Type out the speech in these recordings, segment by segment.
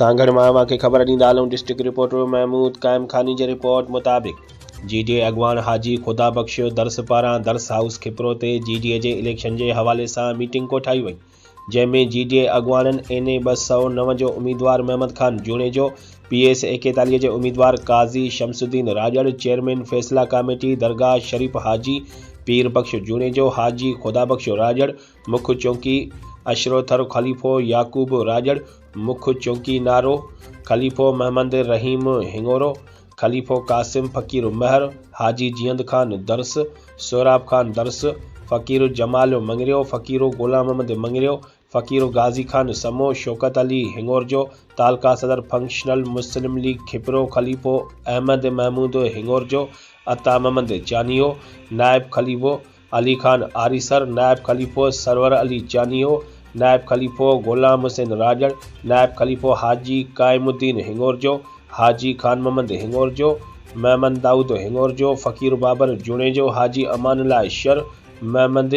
سانگهڙ مان اوهان کي خبر ڏيندا هلون ڊسٽرڪٽ رپورٽر محمود قائم خاني جي رپورٽ مطابق جي ڊي اي اڳواڻ حاجي خدا بخش درس پاران درس هائوس کپرو تي جي ڊي اي جي اليڪشن جي حوالي سان ميٽنگ ڪوٺائي وئي جنهن ۾ جي ڊي اي اڳواڻن اين اي 209 جو اميدوار محمد خان جوڻيجو، پي ايس 41 جي اميدوار قاضي شمس الدين راڄڙ، چيئرمين فيصلا ڪاميٽي درگاهه شريف حاجي پير بخش جوڻيجو، حاجي خدا بخش راڄڙ، مک چونڪي اشروٿر خليفو يعقوب راڄڙ، مک چونڪي نارو، خليفو محمد رحيم هڱورو، خليفو قاسم فقير مهر، حاجي جيئند خان درس، سهراب خان درس، فقير جمال مڱريو، فقير غلام محمد مڱريو، فقير غازي خان سمو، شوڪت علي هڱورجو، تعلقه صدر فنڪشنل مسلم ليگ کپرو خليفو احمد محمود هڱورجو، عطا محمد چانيهو، نائب خليفو علي خان آريسر، نائب خليفو سرور علي چانيهو، نائب خليفو غلام حسين راڄڙ، نائب خليفو حاجي قائم الدين هڱورجو، حاجي خان محمد هڱورجو، محمد دائود هڱورجو، فقير بابر جوڻيجو، حاجي امان الله شر، محمد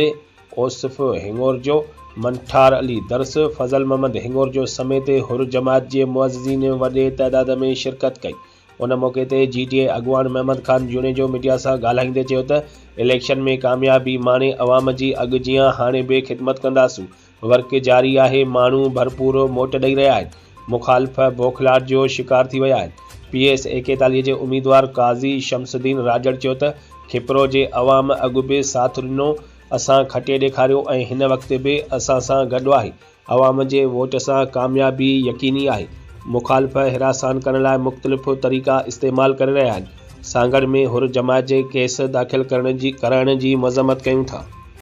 اوصف هڱورجو، منٺار علي درس، فضل محمد هڱورجو سميت حر جماعت جي معززين وڏي تعداد ۾ شرڪت ڪئي. ان موقعي تي جي ڊي اي اڳواڻ محمد خان جوڻيجو ميڊيا سان ڳالهائيندي چيو ته اليڪشن ۾ ڪاميابي ماڻي عوام جي اڳ جيان هاڻي به خدمت ڪنداسون، ورڪ جاري آهي، ماڻهو ڀرپور موٽ ڏئي رهيا آهن، مخالف بوکلاهٽ جو شڪار ٿي ويا آهن. پي ايس 41 جي اميدوار قاضي شمس الدين راڄڙ چيو ته کپرو جي عوام اڳ به ساٿ ڏنو، اسان کٽي ڏيکاريو ۽ هن وقت به اسان سان گڏ آهي، عوام جي ووٽ سان ڪاميابي يقيني آهي، مخالف هراسان ڪرڻ لاء مختلف طريقا استعمال ڪري رهيا آهن، سانگهڙ ۾ حر جماعت جي ڪيس داخل ڪرڻ جي ڪرائڻ جي مذمت ڪيون ٿا.